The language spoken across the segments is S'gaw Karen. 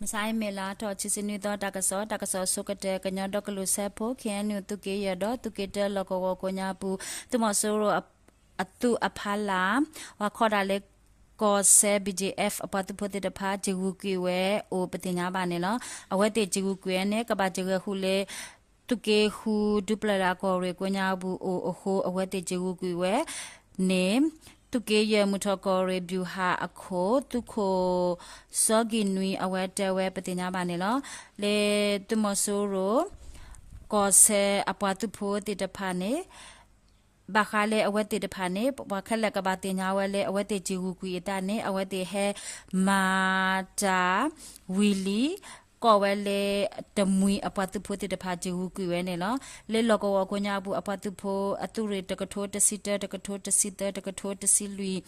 မဆါအံၤမ့ၢ်လါထီၣ်ခံဆံနွံသီ တၢ်ကစီၣ်, တၢ်ကစီၣ်အဆိကတၢၢ် ကညီဒီကလုာ်စၢဖှိၣ် ခ့ၣ်အဲၣ်ယူၣ် သုးက့ယဲၢ်ဒီးသုးက့တၢလီၢ်ကဝီၤကိးညါပူၤ သုးမီၤစိရိၤ အသုးအဖီလာ် ပှၤခီဒၣ်လၢ ကီၢ်စဲၣ် BGF အပှၤသုးဖိသ့ၣ်တဖၣ် က့ၤဂုာ်ကွံာ်ဝဲအိၣ်ပသ့ၣ်ညါဘၣ်န့ၣ်လီၤ. အဝဲသ့ၣ်က့ၤဂုာ်ကွံာ်ဝဲန့ၣ် ကဘၣ်က့ၤဂဲၤဃုာ်လၢ သုးက့ဃု ဒူပျဲၢ်လၢကီၢ်ရ့ၣ်ကိးညါပူၤအိၣ်အဃိ အဝဲသ့ၣ်က့ၤဂုာ်ကွံာ်ဝဲန့ၣ် သုးက့ယဲၢ်မုၢ်ထီၣ်ကီၢ်ရ့ၣ် ဗျူဟာအခိၣ် သုးခိၣ် စီၤကံၣ်နွံ အဝဲတဲဝဲပသ့ၣ်ညါဘၣ်န့ၣ်လီၤ. လၢသုးမီၤစိရိၤ ကီၢ်စဲၣ်အပှၤသုးဖိသ့ၣ်တဖၣ်န့ၣ် ဘၣ်ဃးလၢအဝဲသ့ၣ်တဖၣ်န့ၣ် ပှၤခဲလၢာ်ကဘၣ်သ့ၣ်ညါဝဲလၢ အဝဲသ့ၣ်က့ၤဂုာ်ကွံာ်အသးန့ၣ် အဝဲသ့ၣ်ဟဲမၤတၢ်ဝံၤလံ ကိးဝဲလၢ တမှံၤအပှၤသုးဖိသ့ၣ်တဖၣ်က့ၤဂုာ်ကွံာ်ဝဲန့ၣ်လီၤ. လၢလီၢ်ကဝီၤကိးညါပူၤ အပှၤသုးဖိအသုးရ့ၣ် တကထိတဆံတၢ တကထိတဆံသၢ တကထိတဆံလွံၢ်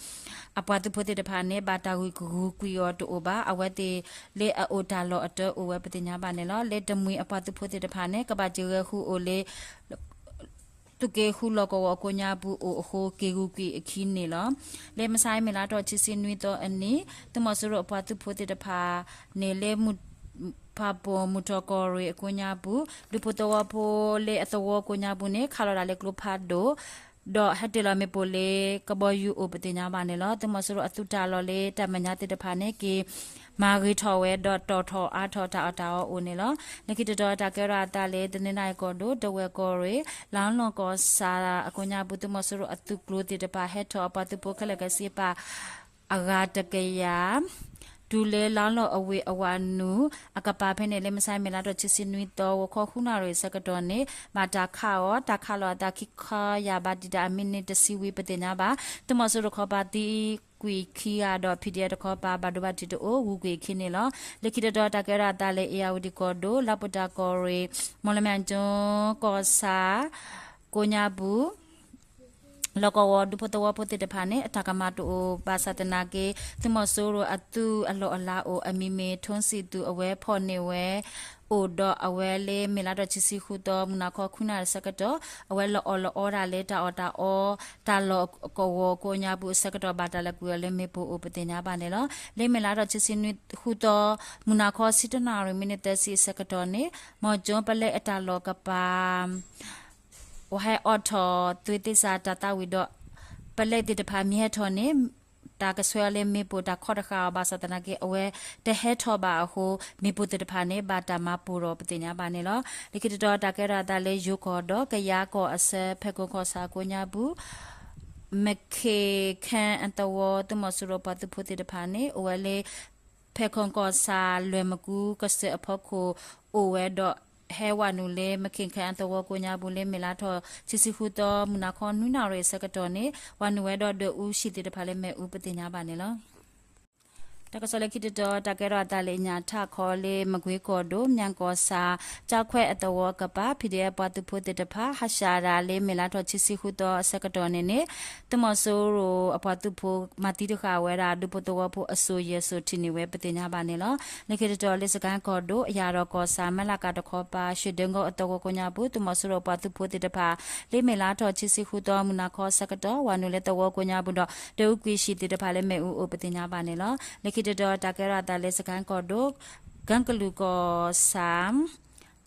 အပှၤသုးဖိသ့ၣ်တဖၣ်န့ၣ် ဘၣ်တၢ်ဂုာ်ကွံာ်အီၤတအိၣ်ဘၣ်. အဝဲသ့ၣ်လၢအအိၣ်တၢ်လီၢ်အတၢ်အိၣ်ဝဲပသ့ၣ်ညါဘၣ်န့ၣ်လီၤ. လၢတမှံၤအပှၤသုးဖိသ့ၣ်တဖၣ်န့ၣ် ကဘၣ်က့ၤဂဲၤဃုာ်အိၣ်လၢ သုးက့ဃုလီၢ်ကဝီၤကိးညါပူၤအိၣ်အဃိ က့ၤဂုာ်ကွံာ်အခံန့ၣ်လီၤ. လၢမဆါအံၤမ့ၢ်လါထီၣ်ခံဆံနွံသီအနံၤ သုးမီၤစိရိၤအပှၤသုးဖိသ့ၣ်တဖၣ်န့ၣ် လၢမုၢ်ဖးပိၢ်မုၢ်ထီၣ်ကီၢ်ရ့ၣ်အကိးညါပူၤ ဒူဖိသဝီဖိလၢအသဝီကိးညါပူၤန့ၣ် ခးလီၤဒၣ်လၢကျိဖးဒိၣ် ဒီးဟဲတ့ၢ်လီၤမ့ၣ်ပိၢ်လၢကဘီယူၤအိၣ်ပသ့ၣ်ညါဘၣ်န့ၣ်လီၤ. သုးမီၤစိရိၤအသုးတၢ်လီၢ်လၢတၢ်မဲာ်ညါသ့ၣ်တဖၣ်န့ၣ် က့ၤမၤဂ့ၤထီၣ်ဝဲဒီးတီၣ်ထီၣ်အါထီၣ်တၢ်အီၣ်တၢ်အီအိၣ်န့ၣ်လီၤ. လၢခံတတီၤတၢ်ကဲထီၣ်အသးလၢ တနီသရံၣ်ကီၢ်ဒိၣ် ဒဝဲၢ်ကီၢ်ရ့ၣ် လါလီၢ်ကီၢ်ဆၣ်အကိးညါပူၤ သုးမီၤစိရိၤအသုးကျိၤသ့ၣ်တဖၣ် ဟဲထီၣ်အပှၤသုးဖိခဲလၢာ်ကစ့ပာ် အဂၤတကယၤ တုၤလၢလါလီၢ်အဝ့ၢ်အဝၤနုာ်အကပၤဖဲန့ၣ် လၢမဆါအံၤမ့ၢ်လါထီၣ်ခံဆံနွံသီ ဂီၤခီဃုနၣ်ရံၣ်အဆၢကတီၢ်န့ၣ် ဘၣ်တၢ်ခးအီၤ တၢ်ခးလီၤအသးခံခီယၢ်ဘးတံာ်တာ်အမံးနံးတဆံဝံၤပသ့ၣ်ညါဘၣ်. သုးမီၤစိရိၤတခီပၤသံကွံာ်ခံဂၤဒီး ဖံးဒံးအၣ်တခီပၤ ဘၣ်ဒိဘၣ်ထံးတအိၣ် ဂုာ်ကွံာ်အခံန့ၣ်လီၤ. လၢခံတတီၤတၢ်ကဲထီၣ်အသးလၢ အ့ၣ်ယၣ်ဝတံၣ်ကီၢ်ဒိၣ် လါပှဲၤတၢ်ကီၢ်ရ့ၣ် မီၣ်လမၠဲၣ်ကၠိကီၢ်ဆၣ် ကိးညါပူၤ လီၢ်ကဝီၤဒူဖိသဝီဖိသ့ၣ်တဖၣ်န့ၣ် အတၢ်ကမၣ်တအိၣ်ဘၣ်ဆၣ်သနာ်က့ သုးမီၤစိရိၤအသုးအလီၢ်အလၤအိၣ် အမံၤမ့ၢ် ထိန်းဆံသူ အဝဲဖီၣ်န့ၢ်ဝဲအိၣ်ဒီးအဝဲလၢမ့ၢ်လါထီၣ်ခံဆံဃုသီ မုၢ်နၤခီခွံနၣ်ရံၣ်အဆၢကတီၢ် အဝဲလီၤအီၣ်လီၤအီတၢ်လၢတၢ်အီၣ်တၢ်အီ တၢ်လီၢ်ကဝီၤကိးညါပူၤအဆၢကတီၢ် ဘၣ်တၢ်လဲၤကွံာ်အီၤလၢမ့ၣ်ပိၢ်အိၣ်ပသ့ၣ်ညါဘၣ်န့ၣ်လီၤ. လၢမ့ၢ်လါထီၣ်ခံဆံနွံဃုသီ မုၢ်နၤခီဆံတၢနၣ်ရံၣ် မံးနံးသၢဆံအဆၢကတီၢ်န့ၣ် မီၣ်ကၠိပလဲအတၢ်လီၢ်ကပၤ ဝဲဟဲအိးထီၣ်သွ့သ့ၣ်စၢ်တၢ်သးဝံၣ်ဒီး ပလဲသ့ၣ်တဖၣ်မ့ၢ်ဟဲထီၣ်န့ၣ် တၢ်ကဆှၢအီၤလၢမ့ၣ်ပိၢ်တၢ်ခီတဃာ်အီၤဘၣ်ဆၣ်သနာ်က့ အဝဲတဟဲထီၣ်ဘၣ်အဃိ မ့ၣ်ပိၢ်သ့ၣ်တဖၣ်န့ၣ် ဘၣ်တၢ်မၤပိၢ်ထီၣ်ပသ့ၣ်ညါဘၣ်န့ၣ်လီၤ. လၢခံတတီၤတၢ်ကဲထီၣ်အသးလၢယိၤကီၢ်ဒီး ကယၤကီၢ်အဆၢ ဖဲခိၣ်ကီၢ်ဆၣ်ကိးညါပူၤ မ့ၢ်ခ့ၣ်ခၢၣ်အသဝီ သုးမီၤစိရိၤပှၤသုးဖိသ့ၣ်တဖၣ်န့ၣ် အိၣ်ဝဲလၢ ဖဲခိၣ်ကီၢ်ဆၣ် လွဲၢ်မကူကစၢၢ်အဖီခိၣ် အိၣ်ဝဲဒီး ဟဲဝဲနုာ်လၢ မ့ၢ်ခ့ၣ်ခၢၣ်အသဝီကိးညါပူၤလၢ မ့ၢ်လါထီၣ်ခံဆံဃုသီ မုၢ်နၤခီနွံနၣ်ရံၣ်အဆၢကတီၢ်န့ၣ် ဝဲနုာ်ဝဲဒီးဒွဲၣ်အူဟံၣ်သ့ၣ်တဖၣ်လၢမ့ၣ်အူပသ့ၣ်ညါဘၣ်န့ၣ်လီၤ. တၢ်ကစီၣ်လၢခံတတီၤ တၢ်ကဲထီၣ်အသးလၢညၣ်ထၣ်ခီလၢ မကွ့ကီၢ်ဒိၣ် မၠဲၣ်ကီၢ်ဆၣ် ကၠီခွဲအသဝီကပၤ PDF ပှၤသုးဖိသ့ၣ်တဖၣ် ဟးဆှၣ်ဒၣ်လၢ မ့ၢ်လါထီၣ်ခံဆံဃုသီအဆၢကတီၢ်န့ၣ်န့ၣ် သုးမီၤစိရိၤအပှၤသုးဖိ မၤသံတဃာ်ဝဲဒၣ် ဒူဖိသဝီဖိအစိၤယဲၢ်စိၤထံးန့ၢ်ဝဲပသ့ၣ်ညါဘၣ်န့ၣ်လီၤ. လၢခံတတီၤလၢ စကဲၣ်ကီၢ်ဒိၣ် အယၣ်ဒီးကီၢ်ဆၣ် မဲလးကးတခီပၤ ရွှ့ၣ်ဒ့ကိအသဝီကိးညါပူၤ သုးမီၤစိရိၤအပှၤသုးဖိသ့ၣ်တဖၣ် လၢမ့ၢ်လါထီၣ်ခံဆံဃုသီ မုၢ်နၤခီအဆၢကတီၢ် ဝဲနုာ်လၢသဝီကိးညါပူၤဒီး ဒွဲၣ်အူကွံာ်ဟံၣ်သ့ၣ်တဖၣ်လၢမ့ၣ်အူအိၣ်ပသ့ၣ်ညါဘၣ်န့ၣ်လီၤ. လၢခံတတီၤ တၢ်ကဲထီၣ်အသးလၢ စကဲၣ်ကီၢ်ဒိၣ် ကၢကလုာ်ကီၢ်ဆၣ်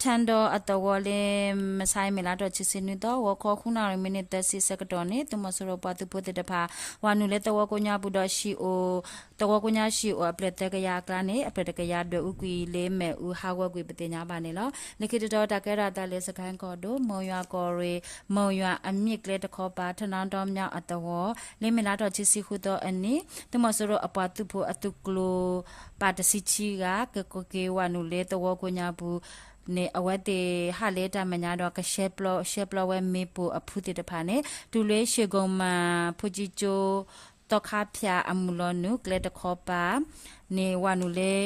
ထၣ်ဒီအသဝီလၢ မဆါအံၤမ့ၢ်လါထီၣ်ခံဆံနွံသီ ဂီၤခီဃုနၣ်ရံၣ် မံးနံးသၢဆံအဆၢကတီၢ်န့ၣ် သုးမီၤစိရိၤပှၤသုးဖိသ့ၣ်တဖၣ် ဝဲနုာ်လၢသဝီကိးညါပူၤဒီး ဟံၣ်အိၣ် သဝီကိးညါဟံၣ်အိၣ်အဖျၢၣ်သၢကယၤအကျါန့ၣ် အဖျၢၣ်တကယၤဒွဲၣ်အူကွံာ်လၢမ့ၣ်အူဟးဂီၤကွံာ်ပသ့ၣ်ညါဘၣ်န့ၣ်လီၤ. လၢခံတတီၤ တၢ်ကဲထီၣ်အသးလၢ စကဲၣ်ကီၢ်ဒိၣ် မိၢ်ယွၤကီၢ်ရ့ၣ် မိၢ်ယွၤအမ့ၢ်ကျဲတခီပၤ ထၣ်နါဒီမၠါအသဝီ လၢမ့ၢ်လါထီၣ်ခံဆံဃုသီအနံၤ သုးမီၤစိရိၤအပှၤသုးဖိအသုးကျိၤ ပာ်တဆံခံဂၤ ကက့ၤဝဲနုာ်လၢသဝီကိးညါပူၤန့ၣ် အဝဲသ့ၣ်ဟးလၢတၢ်မဲာ်ညါဒီး ကရှဲပျီ ရှဲပျီဝဲမ့ၣ်ပိၢ်အဖုသ့ၣ်တဖၣ်န့ၣ် တုၤလၢ ရှ့ၣ်ကိၣ်မၣ် ဖူကၠံကၠိ သီခါဖၠၣ်အမုၢ်လီၤနုာ် ကျဲတခီပၤန့ၣ် ဝဲနုာ်လၢ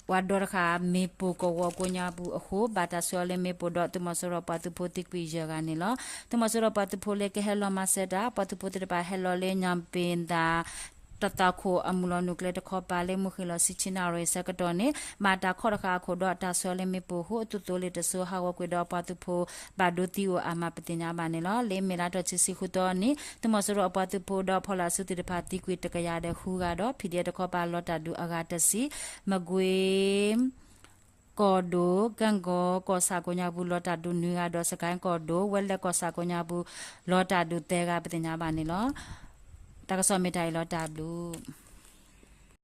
ဝဲဒီတဃာ် မ့ၣ်ပိၢ်ကဝီၤကိးညါပူၤအဃိ ဘၣ်တၢ်ဆှၢအီၤလၢမ့ၣ်ပိၢ်ဒီး သုးမီၤစိရိၤပှၤသုးဖိသံကွံာ်ယဲၢ်ဂၤန့ၣ်လီၤ. သုးမီၤစိရိၤပှၤသုးဖိလၢကဟဲလီၤမၤစၢၤတၢ် ပှၤသုးဖိသ့ၣ်တဖၣ်ဟဲလီၤလၢ ညၣ်ပ့ၤသး တၢ်သးခိၣ်အမုၢ်လီၤနုာ်ကျဲတခီပၤ လၢမုၢ်ဃ့ၢ်လီၤဆံဆံနၣ်ရံၣ်ဆၢကတီၢ်န့ၣ် မၤတၢ်ခီၣ်တဃာ်အခိၣ်ဒီး တၢ်ဆှၢလၢမ့ၣ်ပိၢ်အဃိ အသုးသိလ့ၣ်တစိၤဟးဂီၤကွံာ်ဒီးအပှၤသုးဖိ ဘၣ်ဒိသံအိၣ်အါမးပသ့ၣ်ညါဘၣ်န့ၣ်လီၤ. လၢမ့ၢ်လါထီၣ်ခံဆံဃုသီန့ၣ် သုးမီၤစိရိၤအပှၤသုးဖိဒီးဖီလာ်စုသ့ၣ်တဖၣ်သံကွံာ်တကယၤဒီးဃုဂၤဒီး ဖံးဒဲးတခီပၤလီၤတၢ်ဒုးအဂၤတဆံ မကွ့ ကီၢ်ဒိၣ် ကၣ်ကီၤကီၢ်ဆၣ်ကိးညါပူၤ လီၤတၢ်ဒုးနွံဂၤဒီး စကဲၣ်ကီၢ်ဒိၣ် ဝဲလဲၣ်ကီၢ်ဆၣ်ကိးညါပူၤ လီၤတၢ်ဒုးသၢဂၤပသ့ၣ်ညါဘၣ်န့ၣ်လီၤ. တၢ်ကစီၣ်မ့ၢ်တၢ်အံၤလီၤ တၢ်ဘျုး